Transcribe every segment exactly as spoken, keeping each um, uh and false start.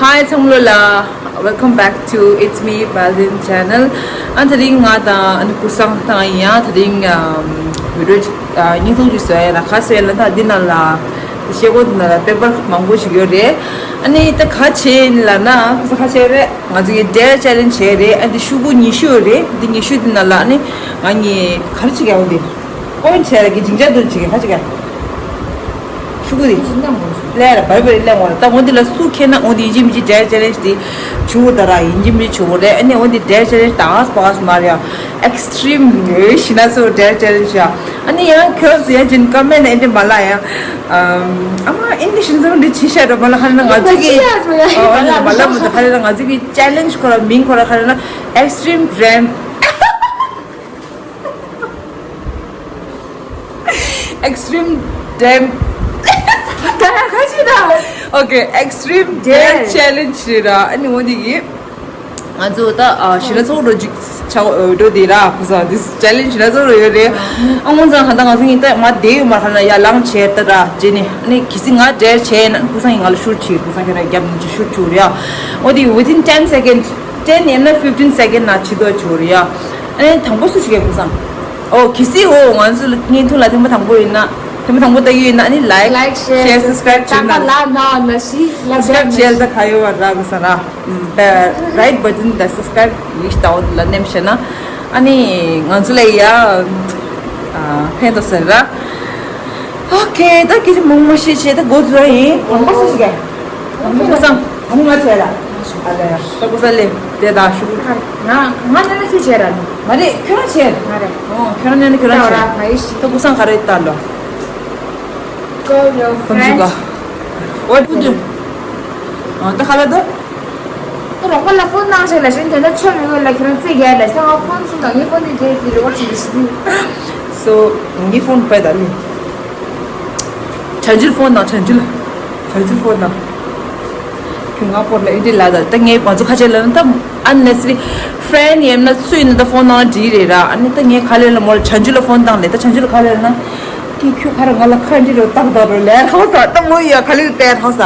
Hi ཚང་མ་ལ། Welcome back to It's Me Balin channel. ཨ་ད་རིང་ང་དང་ཨ་ནི་ཀུ་སང་དང་ཡང་ད་རིང་བི་ཌིའོ་ཅིག་བརྙན་ཐུང་ཅིག་བཟོ་ཡ་ཡིན་ལ། ཁ་གསལ་ལ་ད་འདི་ནང་ལ་ཤེལ་སྒོ་འདི་ནང་ལ་པེ་པར་མང་པོ་ཞིག་ཡོད་རེད། ཨ་ནི་ད་ག་བྱེད་ཡིན་ལབ་ན། ཁ་ཁ་བྱེད་རེད། ང་ཚོ་གི་Dare Challenge བྱས་རེད། ཨ་འདི་ཤོག་གུ་ཉི་ཤུ་ཡོད་རེད། འདི་ཉི་ཤུ་འདི་ནང་ལ་ཨ་ནི་ང་གཉིས་ག་རེ་བྱེད་ཀྱི་ཡོད་འདི། ཨོན་བྱས་ར་གི་ཇིང་ཆ་འདུག་བྱེད་ཀྱི་ག་བྱེད་ཀྱི། ཤོག་གུ་འདི་ལས་ར་བར་བར་ལས་འོང་ར། ད་འོ་འདི་ལ་སུ་ཁེ་ན་འོ་འདི་ཡིན་གཅིག་མིན་གཅིག་Dare Challenge འདི་བྱུང་ད་ར། ཡིན་གཅིག་མིན་གཅིག་བྱུང་རེད། ཨ་ནི་འོ་འདི་Dare Challenge ད་ཨ་སི་པ་ཨ་སི་མ་རེད་ཡ། Extreme ཞི་ན་སོ་Dare Challenge ཡ། ཨ་ནི་ཡང་ཁྱོད་ཚོ་ཡང་ཅིན་ཀོ་མེན་ཨེ་འདྲ་མ་ལ་ཡ། ཨམ། ཨ་མ་ཨིན་ཇི་ཤིན་ཙམ་འདི་ཆི་ཤ་ར་མ་ལ་ཧ་ན་ང་ཚོ་གི་ཨ་ཨ་ནི་མ་ལ་མ་ད་ཧ་ན་ང་ཚོ་གི་Challenge ཁོ་ར་མིང་ཁོ་ར་ཧ་ན་Extreme Dream Extreme Dream ད་ཁ་ཅི་ད། Okay, Extreme Dare Challenge རེད་ར། ཨ་ནི་འོ་འདི་གི་ང་ཚོ་ད་ཨ་ཞི་ན་ཚོགས་འགྲོ་ཅིག་ཆ་འགྲོ་དེ་ར། ཁུ་ས་འདི་Challenge ཞི་ན་ཚོགས་འགྲོ་ཡོད་རེད། ཨ་ངོ་ཚང་ཧ་ད་ང་ཚོ་གཉིས་ད་མ་བསྡད་ཡོད་མ་ཧ་ན་ཡ་ལངས་བྱས་ད་ར་རྗེས་ནས་ཨ་ནི་གི་སི་ང་Dare བྱས་ན་ཁུ་ས་ཡིན་ང་ལ་ཤུར་བྱེད། ཁུ་ས་ཁྱེད་ར་རྒྱབ་ནས་ཅིག་ཤུར་བྱུག་རེད་ཡ། འོ་དེ་within ten seconds, ten ཡང་ན་fifteen second ན་ཆི་དོ་བྱུག་རེད་ཡ། ཨ་ནི་དང་པོ་སུ་ཞིག་གི་ཁུ་ས། ཨོ་གི་སི་འོ་ང་ཚོ་བརྙན་ཐུང་ལ་ཐེངས་མ་དང་པོ་ཡིན་ན། ཐེངས་མ་དང་པོ་ལྟ་གི་ཡིན་ན་ཨ་ནི་like, share, subscribe བྱེད་ན། Subscribe བྱས་ལ་ད་ག་ཡོད་བ་ར་གི་ས་ར། ད་right button ད་subscribe ཡིག་ལྟ་བ་ལ་ནེམ་བྱས་ན། ཨ་ནི་ང་ཚོ་ལ་ཡ་ཕན་ཐོགས་ཟེར་ར། Okay, ད་སྐད་ཆ་མང་མ་བཤད་བྱས་ད་འགོ་འཛུགས་ཡིན། དང་པོ་སུ་ཞིག་ག་ཨ་ནི་ཀུ་སང་། ཨ་ནི་ང་བྱས་ལ། ཨ་ལ་ཡ། ད་ཀུ་སང་ལེ། དེ་ད་ཤུ་གུ། ང་ང་ནི་ན་ཁྱོད་བྱས་ར་ནི། མ་རེད་ཁྱོད་རང་བྱས། ང་རེད། ཨོ་ཁྱོད་རང་ནི་ཁྱོད་རང་བྱས། ད་ང་ཡི་ཤི། ད་ཀུ་སང་ག་རེ་ལྟ་ལོ། Call your friend. What to do? ཨ་ད་ག་ལ་འདུག་ད་རོགས་པ་ལ་ཕོན་གནང་ཞིག་ལ་ཤིན་དེ་འདྲ་ཆོ་མི་དགོས་ལ་ཁྱེད་རང་རྩིས་རྒྱག་ལ་ས་ང་ཕོན་སུ་དང་ངའི་ཕོན་དེ་དེ་དེ་རེ་བ་ཅིག་ཞིག So ངའི་ཕོན་པའི་ད་ནི། བྱང་ཆུབ་ཕོན་དང་བྱང་ཆུབ། བྱང་ཆུབ་ཕོན་དང་། ཁྱོད་ང་ཕོན་ལ་ཨེ་འདྲི་ལ་ད་ད་ངའི་ང་ཚོ་ཁ་ཆེ་ལ་ད་unnecessary friend ཡིན་ན་སུ་ཡིན་ན་ད་ཕོན་གནང་འདྲི་རེད་ར། ཨ་ནི་ད་ངའི་ཁ་ལེ་ལ་མོར་བྱང་ཆུབ་ལ་ཕོན་བཏང་ལེ། ད་བྱང་ཆུབ་ལ་ཁ་ལེ་ལ་ན། དེ་ཁྱོད་ཁ་ར་ང་ལ་ཁ་འདྲི་རོ་ཏག་ཏག་རོ་ལེ་ཧོ་ས་ད་མོ་ཡ་ཁ་ལེ་པའི་ཧོ་ས།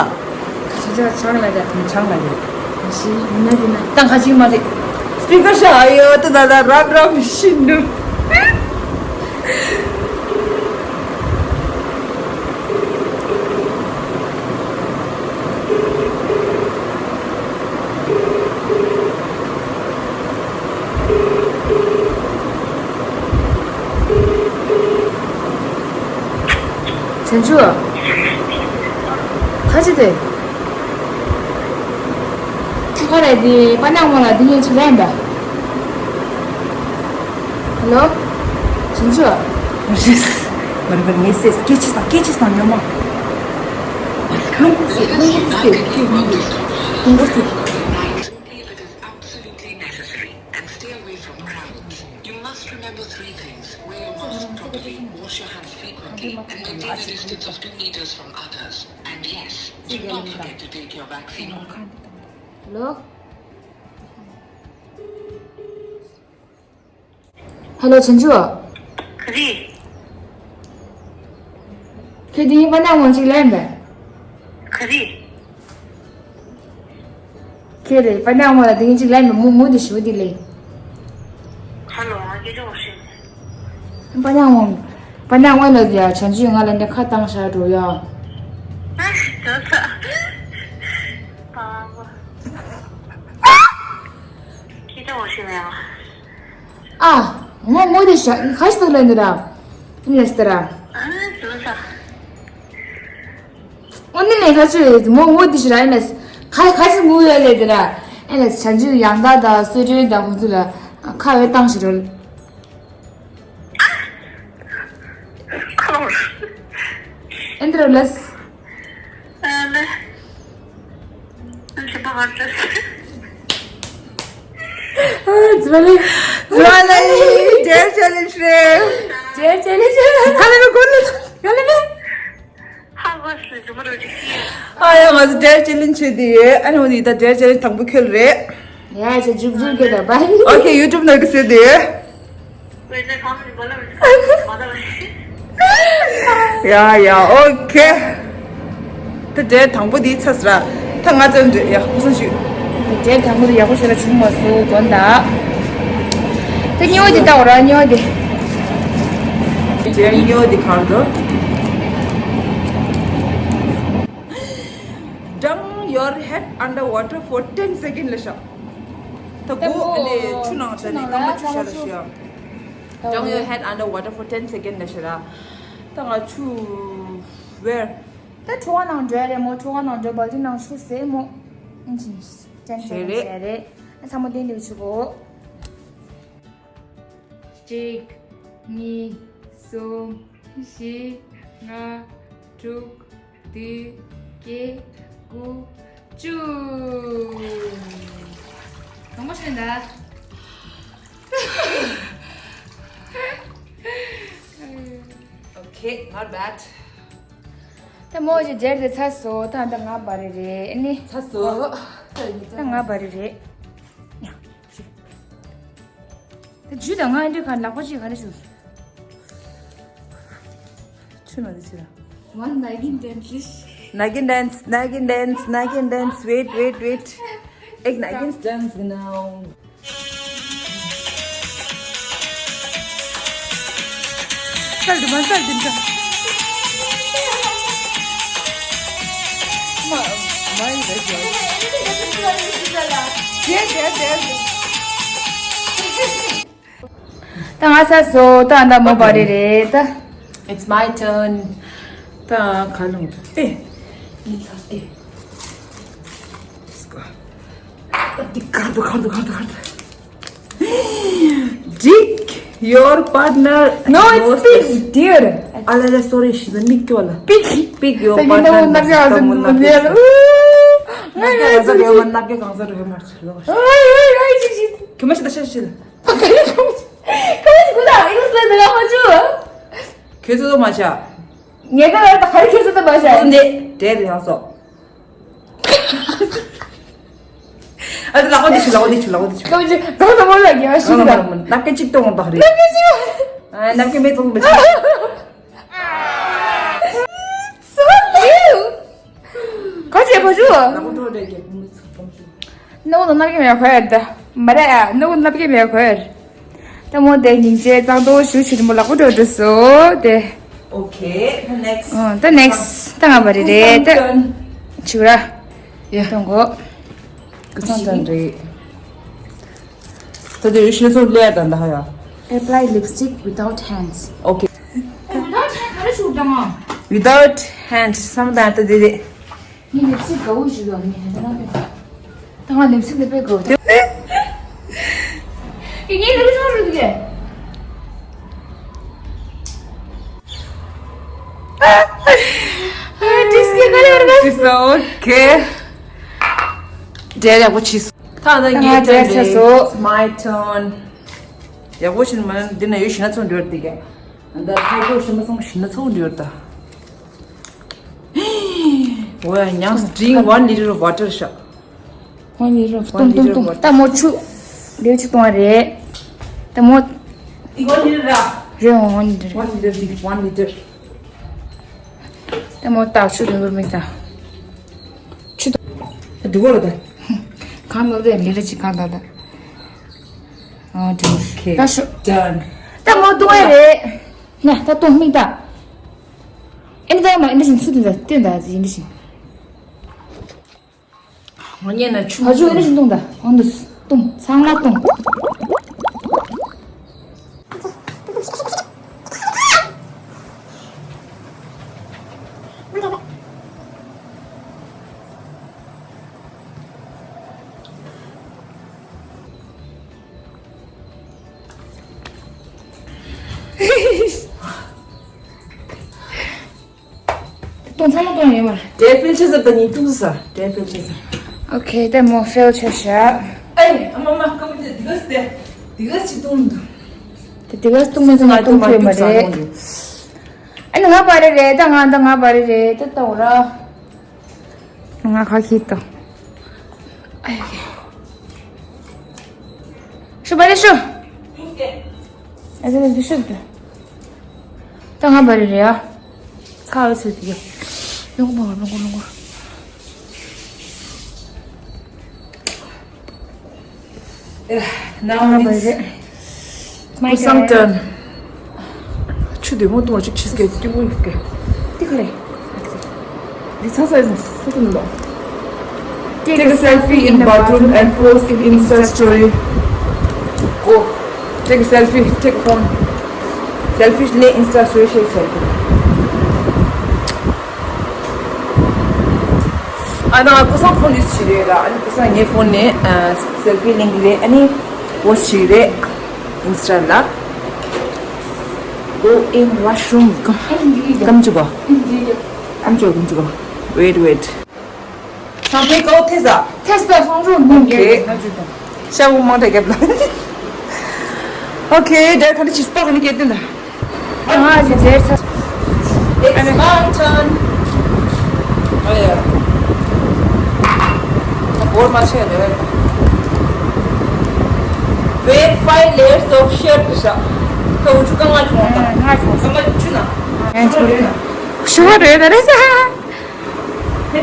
ཁ་ཆེ་ཆང་ལ་ར། ཆང་ལ་ར། ཞི་མི་ན་དེ་ན། ད་ཁ་ཆེ་མ་རེད། སྤི་ཀར་ཤ་ཨ་ཡོ་ད་ད་ད་རབ་རབ་ཤིན་འདུག་བྱང་ཆུབ། ཁ་ཆེ་དེ། ཁྱོད་ཁ་རེད་དེ་པ་ནག་མོ་ལ་འདི་ངས་ཅིག་ལན་པ། Hello། བྱང་ཆུབ། རེད། མ་རེད་པ་ངས་སེ་སྐད་ཆ་སང་སྐད་ཆ་སང་ཉོ་མ། ལུང་ཁུག་སེ་ལུང་ཁུག་སེ་ཁྱོད་ཉོ་དེ་ལུང་ཁུག་སེ། Only if it is absolutely necessary and stay away from crowds. You must remember three things. Wear your mask properly, wash your hands frequently, and maintain a distance of two meters from others. And yes, do not forget to take your vaccine. Hello? Hello བྱང་ཆུབ། ག་རེ། ཁྱོད་དེ་ཡིན་པ་ནག་མོ་ཅིག་ལན་པས། ག་རེ། ཁྱོད་རེད་པ་ནག་མོ་ལ་དེ་ཡིན་ཅིག་ལན་པས། མོ་མོ་དེ་ཞུ་དེ་ལེ། ཧ་ལོ་ང་སྐད་ཆ་བ་ཤེས། པ་ནག་མོ། པ་ནག་མོ་ལ་དེ་ཡ་བྱང་ཆུབ་ང་ལ་འདི་ཁ་བཏང་ཤ་འགྲོ་ཡ། ཨ་ཞོ་ཚ། པ་ནག་མོ། སྐད་ཆ་བ་ཤེས་མེད་ཨ། ཨ། ངོ་མོ་དེ་ཤ་ཁ་ཤི་ལ་འདི་ར། ཨིན་ལེ་སྟ་ར། ཨ་ཟུ་ས། ཨོ་ནི་ལེ་ཁ་ཆུ་མོ་མོ་དེ་ཤི་ར་ཨིན་ལེ། ཁ་ཁ་ཤི་མུ་ཡོད་ལེ་འདི་ར། ཨིན་ལེ་བྱང་ཆུབ་ཡང་དག་དང་སྲོལ་རྒྱུན་དང་ཁོང་ཚོ་ལ་ཁ་ཡོད་བཏང་ཤི་རོལ། ཁ་ལོར། ཨིན་དྲ་ལེ། ཨ་ལེ། ཨ་ལེ། ཛི་ཝ་ལེ། ཛི་ཝ་ལེ། Dare Challenge རེད། Dare Challenge རེད། ག་ལེ་མེ་གོ་ལེ། ག་ལེ་མེ། ཧ་གོ་སི་ཛི་མ་རོ་ཅིག་ཤི། ཨ་ཡ་ང་ཚོ་Dare Challenge བྱེད་དེ་ཡོད། ཨ་ནི་འོ་དེ་ད་Dare Challenge དང་པོ་ཁྱོད་རེད། ཡ་ཅེ་ཇུབ་ཇུབ་ཀེ་ད་བའི། Okay, YouTube ནང་གི་ཟེར་དེ་ཡོད། ཡ་ཡ། Okay. ད་འབྲས་དང་པོ་འདི་ཚར་སོང་ར། ད་ང་ཚོ་འདྲ་ཡག་པོ་སོང་ཞུ། འབྲས་དང་པོ་འདི་ཡག་པོ་ཞེ་དྲག་བྱུང་མ་སོང་དགོངས་དག་ད་སྨྱོ་འདི་ལྟ་འོ་ར་སྨྱོ་འདི། འབྲས་སྨྱོ་འདི་གར་འདུག Dunk your head under water for ten second ལ་ཤག་ད་སྒོ་ཨ་ནི་ཆུ་ནང་ཚ་ནི་སྐར་མ་ཆུ་ཤར་ལ་ཤག Dunk your head under water for ten second ལ་ཤག་ར། ད་ང་ཆུ་where། ད་ཁྲོ་བ་ནང་འགྲོ་ཡ་རེད་མོ། ཁྲོ་བ་ནང་འགྲོ་བ་དེ་ནང་ཆུ་ཟེར་མོ། ཨིན་ཅི་ཅན་ཟེར་རེད། ཟེར་རེད། ཨ་ཚང་མ་བསྟན་འདུག་ཆུ་གོ་གཅིག་གཉིས། གསུམ། བཞི། ལྔ། དྲུག་བདུན། བརྒྱད། དགུ། བཅུ། གང་པོ་ཤེས་ན། Okay, not bad. ད་མོ་ཞིག་འབྲས་དེ་ཚར་སོང་། ད་ད་ང་བ་རེ་རེད་ཨ་ནི། ཚར་སོང་། ད་ང་བ་རེ་རེད། ད་ཇུས་དང་ང་འདྲི་ག་ལག་པ་ཅིག་ག་རེ་ཞུ། ཆུ་ན་འདི་ཆུ་ན། One Nagin dance, please. Nagin dance, Nagin dance, Nagin dance. Wait, wait, wait. Ek Nagin dance now. Saldım, saldım. Yes, yes, yes. ད་ང་ཚ་སོ་ད་ད་མོ་བ་རེ་རེད་ད། It's my turn. ད་ཁ་ལུང་ཏེ། ཨེ། འདི་གར་འདུག་གར་འདུག་གར་འདུག་གར་འདུག Dick your partner. No, it's pig, dear. ཨ་ལ་ལ་sorry ཤི་ཟ་མིག་ཀྱོ་ལ། Pig. Pick your partner. ང་ཚ་རེ་མ་ནག་གི་གང་ཚ་རེ་མ་ཆ་ལོ། ཁྱོད་མ་ཤི་ད་ཤི་ཤི་ལ། ཁྱོད་མ་ཤི་ད་ཤི་ཤི་ལ། ཁོ་ཁོ་ད་ཨིན་སི་ལ་ནག་མ་ཆུ། ཁྱོད་ཚོ་མ་ཤ། ངས་ད་ལ་ད་ག་རེ་ཁྱོད་ཚོ་ད་མ་ཤ། འདི་འདྲེ་རེད་ཡང་སོ། ཨ་ད་ལག་པ་འདི་ཆུ་ལག་པ་འདི་ཆུ་ལག་པ་འདི་ཆུ། ཁོ་ཚོ་གང་ད་མོ་ལ་གི་ཨ་ཤི་ད། ནག་ཀེ་གཅིག་གཏོང་ད་རེད། ནག་ཀེ་མེད་གཏོང་མེད། So cute. ག་ཅེ་བ་ཞུ། ནག་པོ་འགྲོ་རེད་ཀྱི་བུ་མོ་ཚོ་གཏོང་ཞུ། ནག་པོ་ནག་ཀེ་མེད་ཁོ་ཡར་ད། མ་རེད་ཨ་ནག་པོ་ནག་ཀེ་མེད་ཁོ་ཡར། ད་མོ་དེ་སྙིང་རྗེ་གཙང་དོ་ཞུ་ཞུ་མོ་ལག་པོ་འགྲོ་འགྲོ་སོ་དེ། Okay, the next. ཨ་ད་next ད་ང་བ་རེ་རེད་ད། ཆུ་ར། ཡ་གཏོང་གོ། ཀུ་སང་ཙང་རེད། ད་དེ་ཡོད་ཤེས་སོང་ལས་དང་ད་ཧ་ཡ། Apply lipstick without hands. Okay. Without hands ག་རེ་ཞུ་དང་། Without hands བསམ་དང་ད་དེ་རེད། ངས་ལིབ་སི་དགའ་བོ་ཞུ་དང་ངས་ཧ་ད་ན་པེ། ད་ང་ལིབ་སི་འདི་པེ་དགའ་བོ་དེ། ངས་ལིབ་སི་རུ་དེ། ཨ་ཏིས་ཀེ་ག་ལེར་ག It's okay. འབྲས་ཡག་པོ་ཆིས། ད་ང་ད་ངའི་འབྲས་ཏན་ཆ་རེད། སོ། It's my turn. ཡག་པོ་ཞིག་མ་འདི་ན་ཡོད་ཤི་ན་ཚོ་འདྲ་དེ་ག་ད་ཐའི་གོ་ཤི་མ་སོང་ཤི་ན་ཚོ་འདྲ་ད། འོ་ཡ་ཉང་drink one liter of water ཤག One liter of ཏུང་ཏུང་ཏུང་ད་མོ་ཆུ་ལེའུ་ཆུ་གཏོང་བ་རེད། ད་མོ། འདི་one liter ར། རེད་འོ་one liter. One liter འདི་one liter. ད་མོ་ད་ཆུ་ལེའུ་མིག་ད། ཆུ་ད། འདི་གོ་ལ་ད། གང་ལ་ད་ལི་ར་ཅི་གང་ད་ད། ཨ་ད། Okay. ད་ཤོ། Done. ད་མོ་ཏུང་བ་རེད། ན་ད་ཏུང་མིག་ད། ཨེ་ནི་ད་མ་ཨེ་འདྲ་བཞིན་ཚུལ་དེ་འདྲ་བསྟན་ད་ཟི་ཨེ་འདྲ་བཞིན། ང་ཉན་ན་ཆུ་ང་ཆུ་ཨེ་འདྲ་བཞིན་བཏུང་ད་གོང་དུ་བཏུང་ཚང་མ་བཏུང་། གཏོང་ཚང་མ་གཏོང་ཡོད་མ་རེད། དེ་ཕིལ་ཆེ་ས་དང་ཉིན་ཐུག་ས་དེ་ཕིལ་ཆེ་ས། ཨོ་ཁེ་ད་མོ་ཕེལ་ཆེ་ཤག་ཨེ་ཨ་མ་མ་ཀམ་དེ་དེ་ག་སྟེ་དེ་ག་ཅི་གཏོང་འདུག་དེ་དེ་ག་གཏོང་མ་ཚང་མ་གཏོང་ཐུབ་མ་རེད། ཨ་ནི་ང་བ་རེ་རེད་ད་ང་ད་ང་བ་རེ་རེད་ད་ལྟ་འོ་ར། ང་ཁ་ཁྱི་ཏོ། ཨ་ཡ་ཁྱི། ཤུ་བ་རེ་ཤུ། ཨ་ཟེ་ཟེ་ཤུ་ཏོ། ད་ང་བ་རེ་རེ་ཡ། ཚ་བའི་ཚུལ་དེ། ལོང་གོ་ལོང་གོ་ལོང་གོ། Now it's my turn. ཆུ་དེ་མོ་བཏུང་བ་ཅིག་ཆིས་ཀེག་སྐྱིད་པོ་ཡོད་ཀྱི། འདི་ག་རེད། འདི་ཚ་ཚ་ཡིན་ས་ཚ་ཚ་མི་འདུག Take a selfie in bathroom and post it Insta story. Go. Take a selfie. Take a phone. Selfie ལས་Insta story share བྱེད་དགོས། ཨ་ན་ཀུ་སང་ཕོན་ཡུས་བྱེད་རེད་ལ། ཨ་ནི་ཀུ་སང་ངའི་ཕོན་ནས་ཨ་སེལ་ཕི་གླེང་གི་རེད། ཨ་ནི་པོ་སི་ཊི་བྱེད་ཀྱི་རེད་ཨིན་སི་ཊ་ལ། Go in washroom. ཀམ་ཅུ་གོ། ཀམ་ཅུ་གོ། ཀམ་ཅུ་གོ། Wait, wait. ཤང་པའི་ཀའོ་ཐེ་ས། ཐེ་ས་སོང་རུ་མི་འགྱུར་ཨོ་ཁེ། ང་ཅུ་དང་། ཤ་བོ་མང་དྲགས་རྒྱབ་ལ། ཨོ་ཁེ། དེར་ག་ནས་ཆིས་པ་ག་ནས་སྐྱེ་དུས་ན། ང་ཞིག་ཟེར་ས། It's my turn. ཨ་ཡ། ད་བོར་མ་ཆད་རེད། Wear five layers of shirt. ཤ། ཁ་འུ་ཆུ་ཀ་ང་ཆུང་བ་དང་། ང་ཆུང་བ། ཀ་ང་ཆུ་ན། ང་ཆུང་བ། ཤུ་བ་རེད་ད་རེད་ས། ད་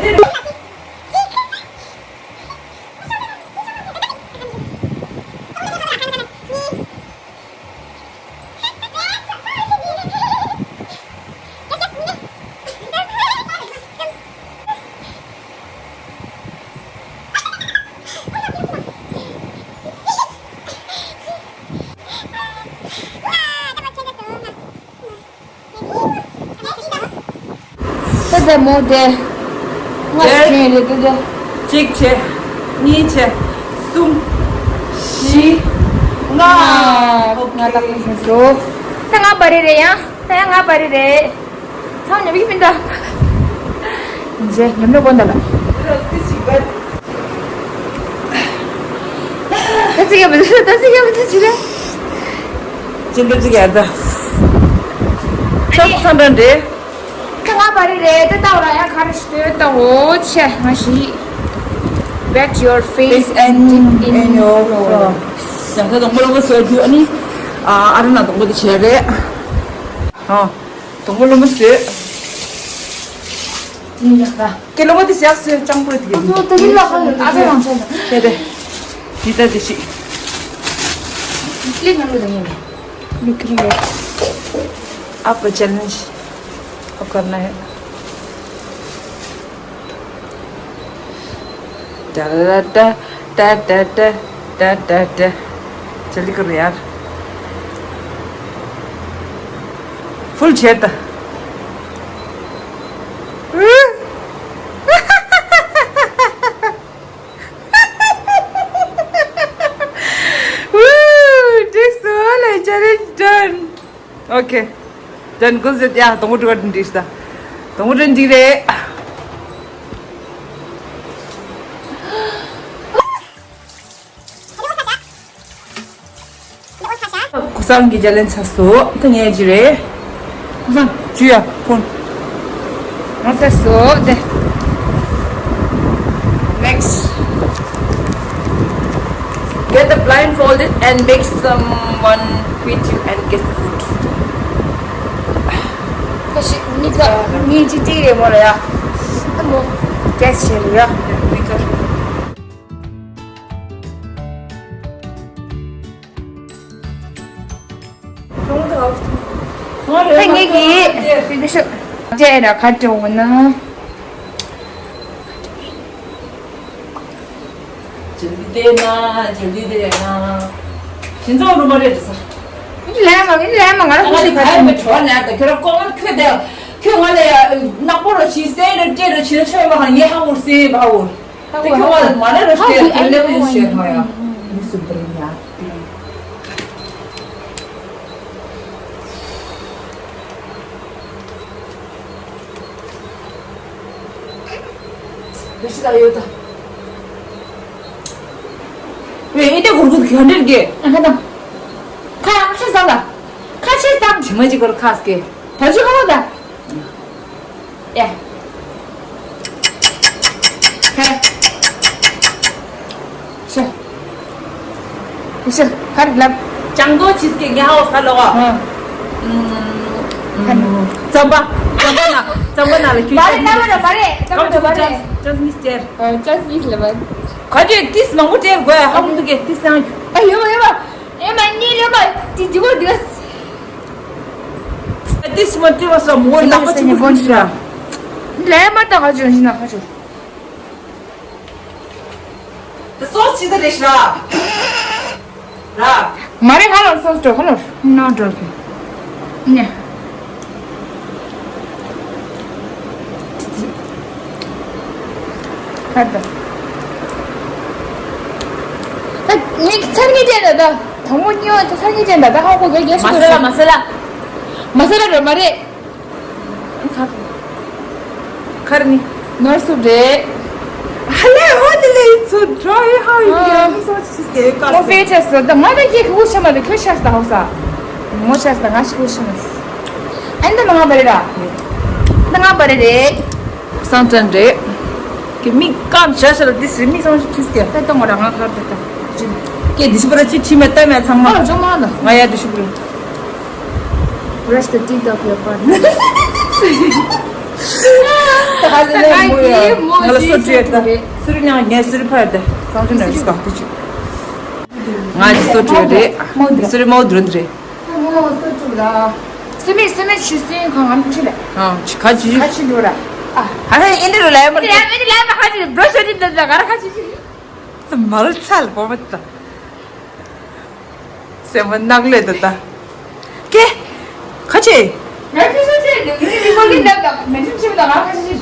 ལྟ་མོ་དེ། ང་དེ་སྐྱོན་རེད་དེ་དེ། གཅིག་བྱས། གཉིས་བྱས། གསུམ། བཞི། ལྔ། ལྔ། ལྔ་ལག་ལེན་བྱས་སོ། ད་ང་བ་རེད་རེད་ཡ། ད་ཡང་ང་བ་རེད་རེད། ཚང་ཉམས་ཀྱི་མིན་ད། ཡིན་ཚེ་ཉམས་ལོ་དགོན་ད་ལ། ད་ཚིག་ཡག་པོ་ད་ཚིག་ཡག་པོ་ད་ཅི་རེད། ཅི་འདྲ་ཅིག་ཡར་ད། ཤོག་སང་འདྲ་འདྲེ། ཁ་ང་བ་རེད་རེད་ད་ལྟ་བ་ལ་ཡང་ཁ་ར་ཞིག་ལྟོས་ད་འོ་ཆེ་ང་ཞིག Wet your face and dip in your phone. ཡང་ད་དང་པོ་ལ་བ་སོ་རྒྱུ་ཨ་ནི། ཨ་ར་ན་དང་པོ་དེ་བྱས་རེད། ཨ། དང་པོ་ལོ་མ་བཟོས། ཡིན་ཡག་ད། ཀེ་ལོ་མ་དེ་ཞག་བཟོས་ཅང་པོ་དེ་གི། ཚོ་དེ་རིང་ལ་ཁ་ལ་ཨ་ཅག་རང་ཆད་ད། དེ་དེ། དེ་ལྟ་དེ་ཞིག་ཀླད་ནང་ལོ་དང་ཡིན། Look at me. आपका चैलेंज। अब करना है। Da da da da da da da da da da. जल्दी करो यार। फुल छेद। Woo! This all I challenge done. Okay. Done. Good. ཡ། དང་པོ་འགྲོ་ག་འདི་ཤ་ད། དང་པོ་འདི་རེད། ཁོ་སང་གི་ཅ་ལན་ཚ་སོ། ད་ངས་ཅི་རེད། ཁོ་སང་ཅུ་ཡ་ཕོན། ང་ཚ་སོ་དེ། Next. Get the blindfolded and make someone feed you and guess the food. ཁ་ཤི་ནི་ཀ་ནི་ཅི་ཏི་རེ་མོ་རེ་ཡ། ཨ་མོ་གེ་སི་བྱེད་རེ་ཡ། ནི་ཀ། ད་ངེད་ཀྱིས་དེ་ཤོག་དེ་ར་ཁ་དྲོ་ན། ཇལ་དི་དེ་ན་ཇལ་དི་དེ་ན། ཞིང་ཚོགས་རུ་མ་རེད་ཟེར། ལན་མ་ལན་མ་ང་རང་ང་ལ་ཁ་ཡོད་པའི་གྲོགས་ནས་ད་ཁྱོད་རང་ཀོ་མན་ཁྱོད་དེ་ཁྱོད་ང་ལ་ཡ་ནག་པོ་ར་ཞིག་སེ་ར་ཀྲེ་ར་ཞིག་ཆོས་མ་ཧ་ངེ་ཧ་འུར་སེ་བ་འུར། དེ་ཁྱོད་ང་ལ་མ་ལ་ར་ཤེས་དེ་ལེ་བ་ཡོད་ཤེས་མ་ཡ། མི་སུ་བར་ཡ། རེ་ཞིག་ལ་ཡོད་ད། ཝེ་ཨི་ཏེ་གུར་གུར་གྱོན་འདྲེར་གྱི། ཨ་ཁ་དང་། ཁ་ཡང་ཁ་ཤས་བཟང་ལ། ཁ་ཤས་བཟང་། ཇི་མ་ཇི་གོར་ཁ་སྐེ། ད་ཅི་གོ་ད། ཡ། ཧེ། ཤ། ཤ། ཁར་ལབ། ཅང་གོ་ཆིས་ཀེག་ཉ་ཧོ་ཁ་ལོ་ག་ཧ། ཁན། ཙམ་པ། ཙམ་པ་ན། གཙང་པོ་ནང་ལ་ཁྱོད་མ་རེད། གཙང་པོ་ནང་མ་རེད། གཙང་པོ་ནང་མ་རེད། ཅོག་ཅོག་ཅོག་ཅོག་གཉིས་སྟེར། ཨ། ཅོག་གཉིས་ལ་མ། ག་ཅོད་ཏིས་མང་པོ་སྟེར་དགོས། ཧ་གོ་འདུག་གས། ཏིས་བཏང་། ཨ། ཡོད་མ་ཡོད་མ། ཨེ་མ་གཉིས་ཡོད་མ། ཏི་ཏི་གོ་འདུག་ཏིས་མ་སྟེར་བ་སོགས་མོ་ལག་པ་ཅིག་གོ་ཤི་ར། ལས་མ་བཏང་། ག་ཅོད་ཡིན་ན་ག་ཅོད། དེ་སོ་སི་ཅི་ད་རེད་ཤི་ར། ར། མ་རེད། ཧ་ལོ་སོ་སི་འགྲོ། ཧ་ལོ་ནོ་འགྲོ་གི། ནེ། ད་ད། ད་ངས་ཚར་གཉིས་ཅན་ད་ད། དང་པོ་གཉིས་པ་ཚར་གཉིས་ཅན་ད་ད། ཧ་གོ་གི། རྒྱལ་སུ་མ་ཟེར་ལ། མ་ཟེར་ལ། མ་ཟེར་ལ་རེད་མ་རེད། ཁར་ནི། ནོར་སུབ་རེད། ཧ་ལས་ཧོ་དེ་ལས་ཚུ་འགྲོ་ཡི་ཧ་ཡི། ཨ། ཡང་སོ་ཅི་སྐད་ཀ། མོ་ཕེ་ཆེ་སོ་ད། ང་ད་ཀྱེ་ཁུ་ཤ་མ་རེད། ཁྱོད་ཤ་སྟ་ཧོ་ས། མོ་ཤ་སྟ། ང་ཤི་ཁུ་ཤ་མ་སི། ཨན་ད་ང་བ་རེད་ར། ད་ང་བ་རེད་རེད། སང་ཅན་རེད། ཀྱེ་མིག་ཀམ་ཤ་ཤ་ལ་དེ་སི་མིག་སང་ཅི་སྐད། ད་ད་ང་ར་ང་ཁར་ད་ད། ཀྱེ་དེ་ཤི་པ་ར་ཅི་ཁྲི་མེ་ད་མེ་ཚང་མ། ཨ་ཇོ་མ་ད། ང་ཡ་དེ་ཤི་པ་ར། Brush the teeth of your partner. ད་ཧ་ལས་ལས་མོ་ཡ། ང་ལ་སོ་བྲིས་ད། སུ་རི་ཉང་ངས་སུ་རི་ཕར་ད། སང་ཅི་ན་རི་སྐ་ཏི་ཅི། ང་ཅི་སོ་བྲིས་རེད། སུ་རི་མོ་དྲོན་རེད། མོ་སོ་བྲིས་ལ། སུ་མི་སུ་མི་ཆུ་སྲིན་ཁང་ང་ཆུ་ལ། ཨ་ཆི་ཁ་ཆི། ཁ་ཆི་འགྲོ་ར། ཨ། ཧ་ཧ་ཨིན་དྲི་རུ་ལ་ཡ་མ། ཨིན་དྲི་ལ་ཡ་མ་ཁ་ཆི། བྲོ་ཤོ་ཏི་ད་ད་ག་ར་ཁ་ཆི་ཆི། མལ་ཚལ་བོ་མ་ད། སེམས་པ་ནག་ལས་ད་ད། ཀེ། ཁ་ཆེ། ང་ཁི་སུ་ཆེ་འདུག་ནི་རི་མོ་གི་འདབ་དང་མེ་ཆུམ་ཆེ་བ་དང་ང་ཁ་ཆེ་ཆེ།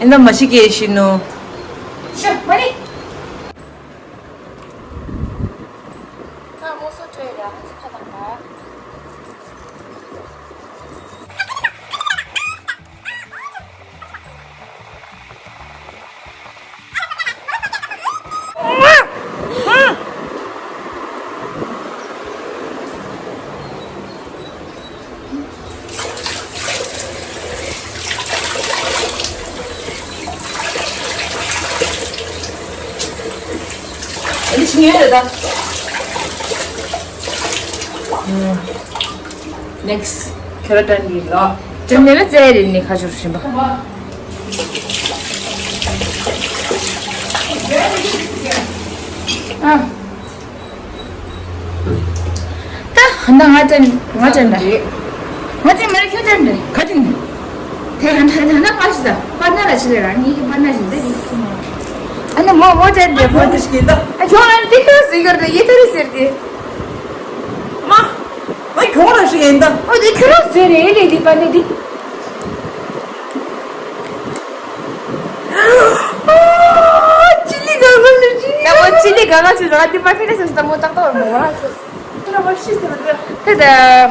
ཨེ་ན་མ་ཤི་ཀེ་ཤི་ནོ། ཤ་མ་ནི། ཁ་མོ་སོ་ཁྲོས་ར་ཧ་ཙི་ཁ་དང་ག། ཨ་ནི་ཤི་ངེས་རེད་ད། Next carrot and bean ལ། དེ་ནས་ལ་རྩེ་རེ་ནི་ཁ་ཆུར་ཤིན་པ། ཨ། ད་ཧ་ན་ང་ཅན་ང་ཅན་རེད། ང་ཅན་མ་རེད་ཁྱོད་ཅན་རེད། ཁ་ཅན། དེ་ཧ་ན་ཧ་ན་པ་ཤི་ས་པ་ན་ལ་ཤི་ལེ་ར་ངེད་ཀྱི་པ་ན་ཤི་འདི་རེད། ཨ་ནི་མོ་མོ་ཅན་རེད། མོ་དེ་ཤི་ད། ཨ་ཁྱོད་རང་འདི་ཁྱོད་ཟིག་གར་དེ་ཡེ་ཐ་རི་ཟེར་དེ། མ། ང་ཁྱོད་རང་ཞིག་ཡིན་ད། ཨོ་དེ་ཁྱོད་རང་ཟེར་རེད་ལེ་དེ་པ་ནི་དེ། ཨ་ཅི་ལི་ག་ག་ལི་ཅི། ཡ་མོ་ཅི་ལི་ག་ག་ཅི་ར་དེ་པ་ཁྱོད་རང་ཟེར་ད་མོ་ཏག་ཏག་མོ་ར། ཁྱོད་རང་མ་ཤི་ཟེར་ད། དེ་ད་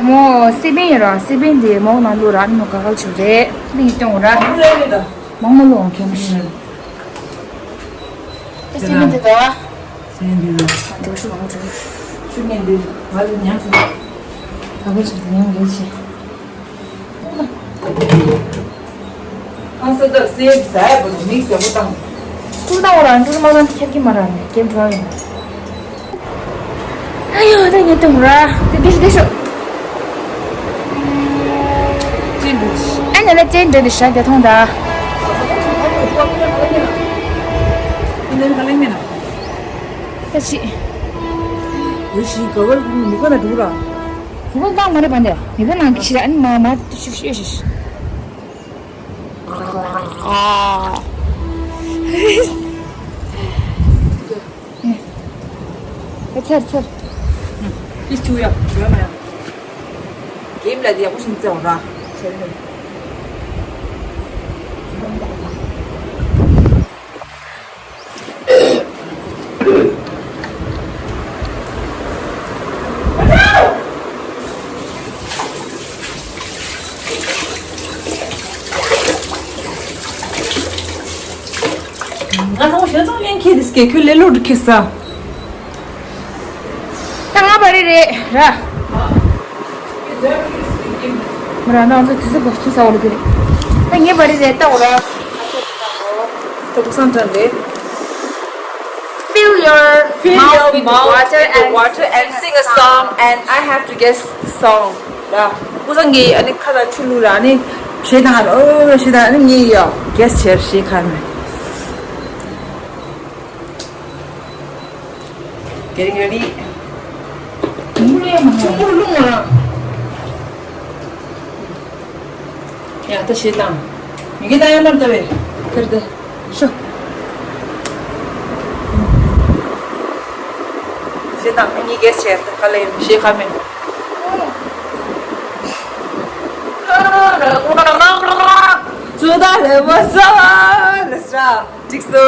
མོ་སི་པིན་ཡིན་ར་སི་པིན་དེ་མོ་ནང་ལོ་ར་ནི་མོ་ག་ག་ཅི་རེད་ལི་ཡིན་ཏོང་ར། མོ་ལོ་ཡིན་ད། མོ་མོ་ལོ་ཁྱོད་མ་ཤི། ཨེ་སི་མི་འདི་དང་། སེམས་འདི་དང་། ཨ་འགྲོ་ཤི་མང་འགྲོ། ཤི་མེད་འདི་ང་ལ་ཉམས་སུ། ད་ག་ཅིག་ཉམས་ཡོད་ཆེ། ཨ་ས་ད་སེམས་ཟ་ཡ་པོ་མིག་ཟ་པོ་བཏང་། ཀུན་ཏང་བ་རང་འགྲུལ་མ་རང་ཁྱེར་གི་མ་རང་ནས་སྐྱེམས་འགྲོ་ཡིན། ཨ་ཡོ་ད་ཉེ་དུ་མ་ར། དེ་དེ་ཤི་དེ་ཤོ། ཨ་ཉ་ལ་ཅན་འདྲ་དེ་ཤ་དེ་ཐོང་ད། ད་ཅི། འོ་ཞིག་ག་བར་མི་ག་ན་འགྲོ་ར། མི་ག་ན་མ་རེད་པ་འདི། མི་ག་ན་ཁྱི་ར་ཨ་ནི་མ་མ་ཤི་ཤི་ཤི་ཤི། ཨ་ཚར་ཚར། ཨི་ཆུ་ཡ་ཆུ་ཡ་མ་ཡ། གེམ་ལ་དེ་ཡག་པོ་ཞིག་བཙལ་བ་ར། ཚར་ནས། ང་ཚོ་ཞེ་ཚོང་ཡན་ཁྱེད་དེ་སྐད་ཁྱོད་ལེ་ལོ་འདྲི་ཁེ་ས། ད་ང་བ་རི་རེད་ར། མ་ར་ང་ཚོ་དུས་ཚོད་གོ་ཚུལ་ས་འོ་ལ་གི་རེད། ད་ངའི་བ་རི་རེད་ད་འོ་ར། ད་ཐུག་སང་དྲན་རེད། Fill your Fill mouth your with mouth water with and water and sing a song and I have to guess the song. ད་སྐུ་སངས་ཀྱིས་ཨ་ནི་ཁ་ལ་ཆུ་བླུགས་ར་ཨ་ནི་ཞེ་དང་ཨ་ལ་ཨོ་ཞེ་དང་ཨ་ནི་ངས་ཡ་གེ་སི་ཆེར་ཞེ་ཁ་མེད། གེ་རི་གེ་རི། ཆུ་བླུགས་མ་ཆུ་བླུགས་མ། ཡ་ད་ཞེ་དང་། མི་གི་ད་ཡ་མར་ལྟ་བས་ཁེར་དེ། ཤོ། ཞེ་དང་ཨ་ནི་གེ་སི་ཆེར་ཁ་ལ་ཡ་ཞེ་ཁ་མེད། ཙུ་ད་ལེ་མ་ས་ལེ་སྲ་འགྲིག་སོ།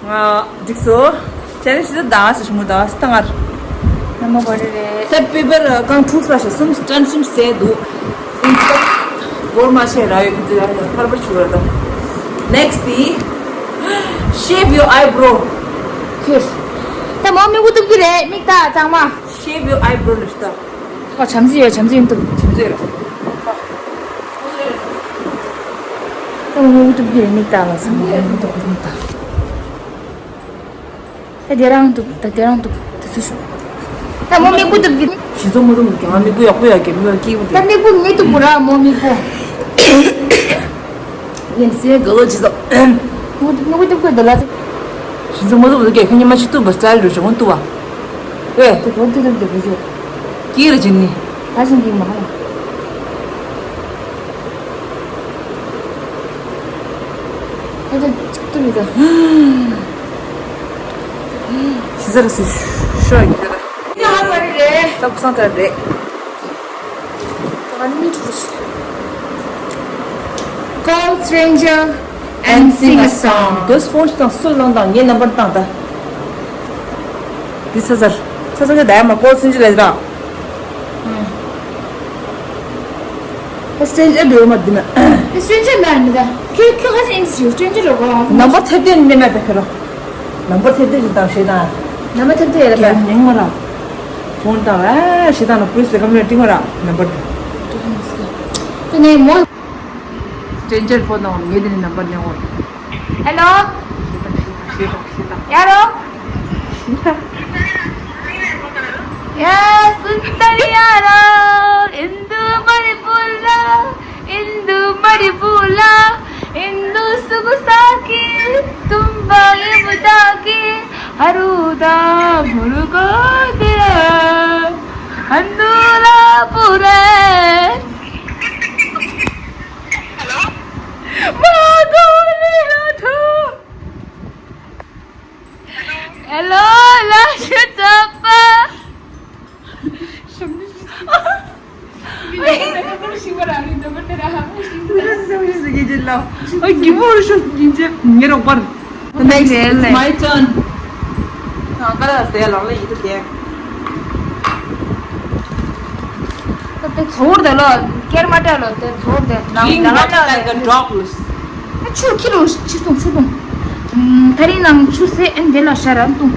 ང་འགྲིག་སོ། ཅེ་ལེན་ཇི་ཞིག་ད་ཟེར་ཞིག་མོ་ད་སི་ད་ངར། ནམ་མ་གོ་རེ་རེད། ད་པེ་པར་གང་འཁྲུགས་ས་ཞིག་གསུམ་ཅན་གསུམ་ཟས་འདུག་འོར་མ་ཆེ་ར་ཡོད་ཀྱི་ཟེར་ཡ་ཧར་པར་ཆུ་བར་ད། Next is shave your eyebrow. ཁྱོད། ད་མོ་མིག་གུ་གཏུབ་ཀྱི་རེད་མིག་ད་གཙང་མ། Shave your eyebrow ལབ་ཤི་ད། ཁ་བྱམས་བརྩེ་ཡོད་བྱམས་བརྩེ་ཡོད་འདུག་བྱམས་བརྩེ་ཡོད། ད་མོ་མིག་གུ་གཏུབ་ཀྱི་རེད་མིག་ད་ལ་སོང་མོ་མིག་གུ་གཏུབ་ཀྱི་མིག་ད། ད་དེ་རང་འདུག་ད་དེ་རང་འདུག་ད་ཚུར་ཤོག་ད་མོ་མིག་གུ་གཏུབ་ཀྱི། ཞི་ཚོ་མོ་དུ་མོ་གྱང་མིག་གུ་ཡག་པོ་ཡག་གི་མོ་སྐྱིད་པོ་ད་དེ། མིག་གུ་ངས་གཏུབ་དགོས་ར་མོ་མིག་གུ། ཡིན་སེ་ག་ལོ་ཇི་ཙོ། མིག་གུ་མིག་གུ་གཏུབ་དགོས་འདུག་ལ། ཞི་ཚོ་མོ་དུ་མོ་དུ་གས་ཁ་ཉི་མ་ཞིག་གཏུབ་པ་སི་ཊལ་རུ་བྱུང་གཏུབ་པ། ཨེ། དེ་གོ་གཏུབ་གཏུབ་དེ་གོ་ཞོག་སྐྱིད་ར་ཇི་ནི། ད་ཞིག་འདི་མ་ཧ་ལ། ད་ད་གཏུབ་ཡོད་ད། ཞི་ཚ་ར་སི་ཤོ་ཡིན་ད། ཡ་ཧ་མ་རེད་རེད། ད་བུ་སང་ཚ་རེད། Call stranger and sing a song. དོ་སི་ཕོན་ཞིག་དང་སུ་ལོན་དང་ངའི་ནམ་བར་བཏང་ད། འདི་ཚ་ཚར། ཚ་ཚ་ཚ་ད་ཡ་མ་ཀོལ་སུན་ཅི་ལས་ར། ཨ་སི་ཊྲེན་ཇར་འགྲོ་མ་འདི་ན། སི་ཊྲེན་ཇར་ལ་མི་ད། ཁྱོད་ཁྱོད་ཁ་ཅིག་ཨིན་སི་ཡོད་སི་ཊྲེན་ཇར་རོ་གོ་ཨང་། ནམ་བར་ཐེབས་ཏེ་ནི་མེད་པ་ཁྱོད་རོ། ནམ་བར་ཐེབས་ཏེ་ཞིག་དང་ཞེ་དང་། ནམ་བར་ཐེབས་ཏེ་ཡ་ལ་ཡ་ཉིང་མ་ལ། ཕོན་དང་ཨ་ཞེ་དང་ལ་པུ་ལིས་ལ་ཀམ་ལ་ཏིང་མ་ར་ནམ་བར། དེ་ནས་མོ། སི་ཊྲེན་ཇར་ཕོན་དང་ངས་དེ་ནས་ནམ་བར་ནས་འོང་། ཧེ་ལོ། ཡ་རོ། ཡ་སུན་ཏ་རི་ཡ་རོ། ཨིན་དུ་མ་རི་པུ་ལ། ཨིན་དུ་མ་རི་པུ་ལ། ཨིན་དུ་སུ་གུ་ས་ཀི། ཏུམ་པ་ཡེ་བུ་ཏ་ཀི། ཧ་རུ་ཏ་མུ་རུ་ཀོ་ཏི་ར། ཧན་དུ་ལ་པུ་རེ། མ་དུ་ལི་ར་ཐུ། ཧེ་ལོ། ལ་ཤི་ཙ་པ། ཨ་གི་མོ་རུ་ཤོ་གི་ཅེ་ཉེ་རོགས་པར། Next, it's my turn. ང་ཀ་ལ་ཟེར་ལང་ལ་ཡིད་དུ་དེ། ད་དེ་ཚོར་དེ་ལོ། ཀེར་མ་ཏྲ་ལོ་དེ་ཚོར་དེ་ནང་Drink ནང་water like a dog ལོས། ཨ་ཆུ་ཁྱི་ལོ་ཆུ་སྟོང་ཆུ་སྟོང་། ཨམ་ད་རིང་ནང་ཆུ་སེ་ཨན་དེ་ལ་ཤ་ར་སྟོང་།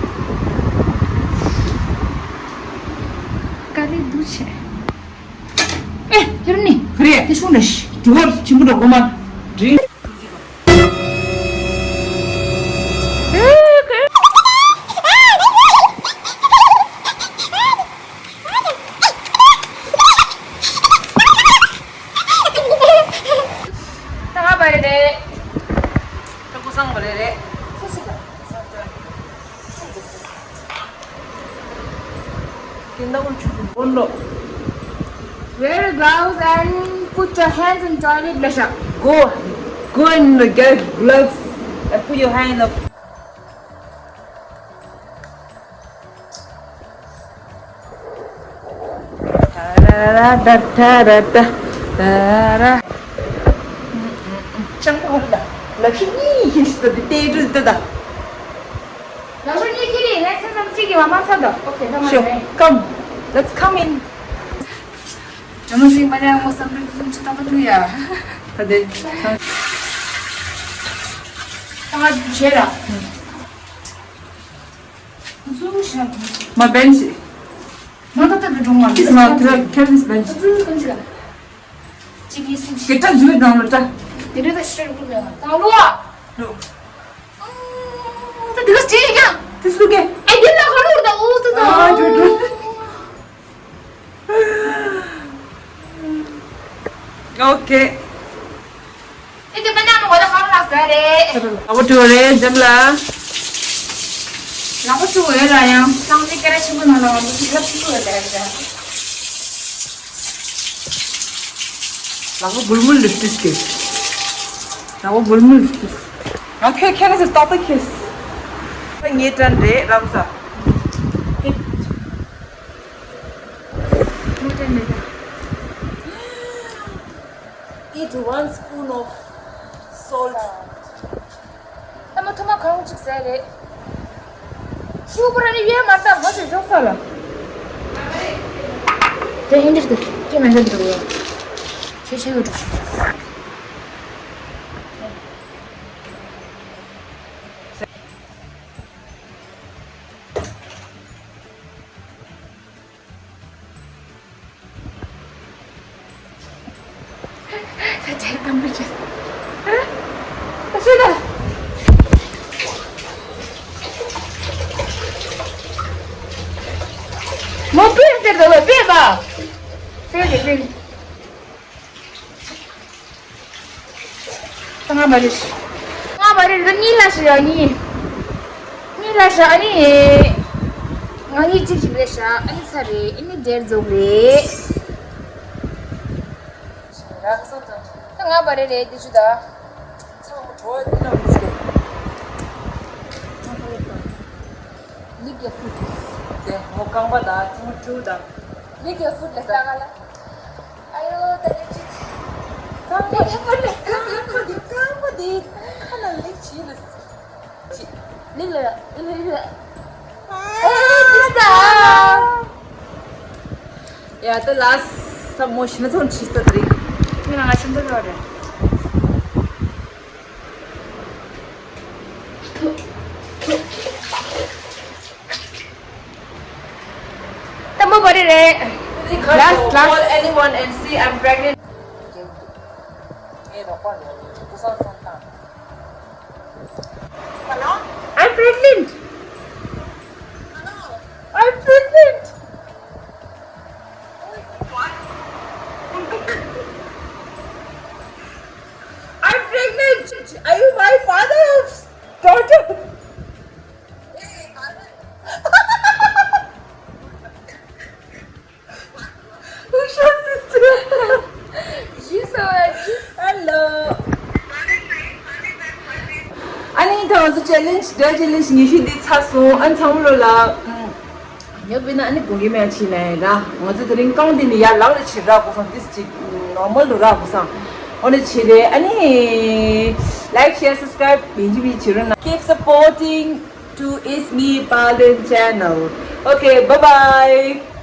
ཀ་རི་འདུ་ཆེ། ཨེ་ཁྱེར་ནི་ཁ་རེ་དེ་ཤོང་རེ་ཞི་ཀྱི་བར་ཆི་མུ་འདྲ་གོ་མ་འདྲི། ད་ང་བ་རེད་རེད། ད་ཀུ་སང་བ་རེད་རེད། སུ་སི་ད། Wear gloves and put your hands in toilet ལ་ཤ། Go, go and get gloves and put your hand up. ད་ར་ར་ར་ད་ད་ར་ད་ད་ར། ཅང་པོ་ཧ་ལ་ལ་ཤི་ནི་ཧི་ཤི་ད་དེ་ཏེ་ཏུ་ད་ད། ལག་ཤོ་གཉིས་ཁྱེར་ཡིན་ན་སེམས་ཙམ་གཅིག་གིས་མ་མ་ཚར་དོ། Okay, come on. Sure, come. Let's come in. ཇོ་མོ་ཞིག་མ་ཉལ་ངོ་བསམ་འགྲུབ་ཀྱི་སུམ་ཅུ་ཐམ་པ་ཐུག་ཡ། ད་དེ། ད་ང་བྱེད་ར། ཟུ་ཤ། My bench. མ་ད་ད་དུ་འགྲོ་མ། This my carry this bench. ཟུ་ཀུན་ཅི་ལ། གཅིག་གཉིས་གསུམ་བཞི། དེ་ད་ཟུ་དང་ལ་ད། དེ་རེ་ད་ཤ་རུ་ཀུན་ལ་ད་ལོ་ཨ། ལོ། ད་དེ་ག་ཅི་ཡ། དེ་སུ་གེ། ཨེ་དེ་ལ་ཧ་ལོ་ད་ཨོ་ད་ད། ཨ་ཇོ་ཇོ། ཨོ་ཁེ། ཨེ་དེ་པ་ན་མོ་གོ་ད་ཁང་ལག་ཟ་རེད། ཨ་བོ་ཏྲུ་རེད་འཇམ་ལ། ལག་པ་ཚུ་བས་ལ་ཡང་སང་ནི་སྐད་ར་ཆེན་པོ་ནང་ལ་ང་ཚོ་ལག་པ་ཚུ་བས་ལ་ཡང་། ལག་པ་འབུར་མོ་ལིབ་སྟིག་གི། ལག་པ་འབུར་མོ་ལིབ་སྟིག་ང་ཁྱོད་ཁྱེད་ནི་ཟེར་ཏག་ཏག་ཁེས། ངའི་དྲན་རེད་རམ་ས། མོ་དྲན་རེད། Eat one spoon of salt. ཨ་མ་ཐུ་མ་གང་ཅིག་ཟས་རེད། ཤུ་གུ་ར་ནི་ཡོད་མ་རེད་ད་ཧོ་ཞིག་འཇོག་ས་ལ། དེ་ཨིན་དྲ་དེ་ཀྱེ་མེད་འདྲ་འདུག་ཡ། ཆེ་ཆེ་གི་འགྲོ། ད་ཆའི་དམ་པོ་བྱས། ད་ཤོད་ད། མོ་པེ་ཟེར་དོ་པེ་པ། ཟེར་དེ་པེ། ང་མ་རེད། ང་མ་རེད་ར་གཉིས་ལ་ཤི་ཡ་གཉིས། གཉིས་ལ་ཤ་ཨ་ནི། ང་གཉིས་གཅིག་ཞིག་རེད་ཤ་ཨ་ནི་ཚ་རེད་ཨ་ནི་འབྲས་རྫོགས་རེད། རག་སོང་ད། ད་ང་མ་རེད་རེད་དེ་ཆུ་ད། ཚང་མ་བྲོ་བ་འདི་ལ་མི་ཤེས། Lick your foot. དེ་མོ་རྐང་པ་ད་ཚང་མ་བྲོ་ད། Lick your foot ལ་ལྟ་ག་ལ། ཨ་ཡོ་ད་ནི་ཅི། རྐང་པ་འདི་རྐང་པ་འདི་རྐང་པ་འདི་ཁ་ན་ལེགས་བྱིས་ལ། ཅི། ལེགས་ལ་ལེགས་ལ། ཨེ་ཅི་ད། ཡ་ད་ལ་ས་མོ་ཤི་ན་ཚོན་ཆི་ད་དྲི། ང་ང་ཤི་ན་ཚོན་རེད། ད་མོ་བ་རེ་རེད། Last, last. Call anyone and see I'm pregnant. Hello? I'm pregnant. Hello? I'm pregnant. What? I'm pregnant. Are you my father's daughter? Who's your sister? She's so she's Hello. ཨ་ནི་ད་ང་ཚོ་ཆེ་ལེན་ཇི་འདྲ་ཆེ་ལེན་ཇི་ཉི་ཤུ་འདི་ཚར་སོང་ཨ་ཚང་མ་ལོ་ལ། ཉོ་བི་ན་ཨ་ནི་དགོང་གི་མེད་ཕྱིན་ནས་ར་ང་ཚོ་དེ་རིང་རྐང་འདི་ནི་ཡར་ལངས་རེ་བྱེད་ར་གོ་སོང་ཏིས་ཅིག་ནོར་མལ་རུ་ར་གོ་སོང་། འོ་ནི་བྱེད་རེ་ཨ་ནི་like share subscribe ཡིན་གྱི་བི་བྱེད་རོགས་གནང་། Keep supporting to It's Me Palin channel. Okay, bye bye.